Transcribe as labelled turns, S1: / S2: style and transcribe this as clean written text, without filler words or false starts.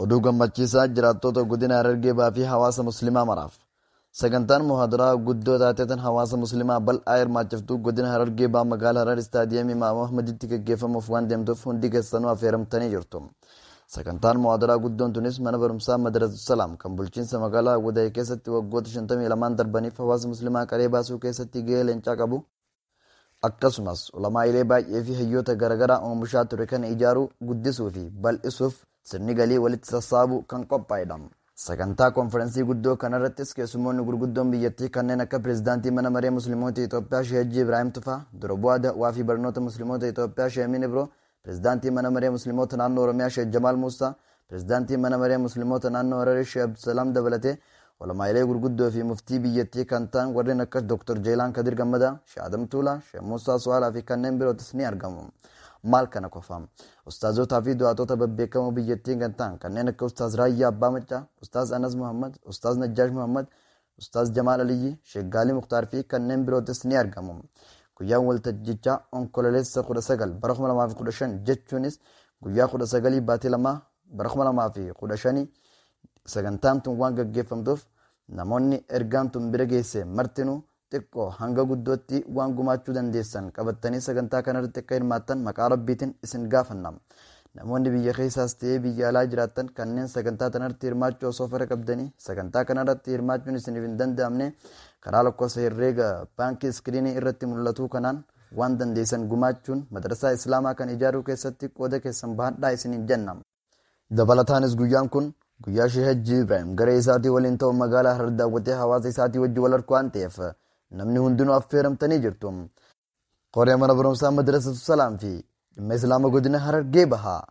S1: Oduu gammachiisaa jiraattota godina Harargee Bahaa fi hawaasa Musliimaa maraaf. Sagantaan muhaadaraa guddoo taateetan hawaasa Musliimaa bal'aa hirmaachiftuu godina Harargee Bahaa magaalaa Harar Istaadiyeemii Imaam Ahmaditti gaggeeffamuuf waan deemtuuf hundi keessanuu affeeramtanii jirtu. Sagantaan muhaadaraa guddoon tunis mana barumsaa Madrasatu Salaam kan bulchiinsa magaalaa Wadaay keessatti waggoota 52 darbaniif hawaasa Musliimaa qaree baasuu keessatti gahee leencaa qabu. Akkasumas ulamaa'ilee baay'ee fi hayyoota garaagaraa oomishaa ture kana ijaaruu, guddisuu fi bal'isuuf sirni galii walitti sassaabuu kan qophaa'edha. Sagantaa konferensii guddoo kanarrattis keessummoonni gurguddoon biyyattii kanneen akka pirezidaantii mana maree Musliimoota Itoophiyaa Sheeh Hajji Ibraahim Tufaa, dura bu'aa da'waa fi barnoota Musliimoota Itoophiyaa Sheeh Amin Ibroo, pirezidaantii mana maree Musliimoota naannoo Oromiyaa Sheeh Jamaal Muusaa, pirezidaantii mana maree Musliimoota naannoo Hararii Sheeh Abdusalaam dabalatee ulamaa'ilee gurguddoo fi muftii biyyattii kan ta'an warreen akka Dr. Jeelaan Kadir Gammadaa, Sheeh Adam Tuulaa, Sheeh Muusaa Su'aalaa fi kanneen birootis ni argamu. Maal kana qofa. Ustaazotaa fi du'aatota babbeekamoo biyyattii kan ta'an kanneen akka Ustaaz Raayyaa Abbaa Maccaa, Ustaaz Anas Muhammad, Ustaaz Najjaash Muhammad, Ustaaz Jamaal Aliyyi, Sheekh Gaalii Muktaar fi kanneen birootis ni argamu. Guyyaan waltajjichaa Onkololeessa 19 bara 2015 jechuunis guyyaa 19 baatii 2 bara 2015 sagantaan tun waan gaggeeffamtuuf namoonni ergaan tun bira geesse martinuu xiqqoo hanga guddootti waan gumaachuu dandeessan qabattanii sagantaa kanarratti akka hirmaattan maqaa Rabbiitiin isin gaafanna. Namoonni biyya keessaas ta'ee biyya alaa jiraattan kanneen sagantaa kanarratti hirmaachuu osoo fedha qabdanii sagantaa kanarratti hirmaachuun isiniif hin danda'amne karaa lakkoofsa herreega baankii iskiriinii irratti mul'atu kanaan waan dandeessan gumaachuun madrasaa Islaamaa kan ijaaruu keessatti qooda keessan bahadhaa isiniin jenna. Dabalataanis guyyaan kun guyyaa Sheeh Hajji Ibraahim garee isaatii waliin ta'uun magaalaa Harar daawwatee hawaasa isaatii wajji wal arku waan ta'eef namni hundinuu affeeramtanii jirtu. Qoree mana barumsaa Madrasatu Salaam fi dhimma Islaama godina Harargee Bahaa.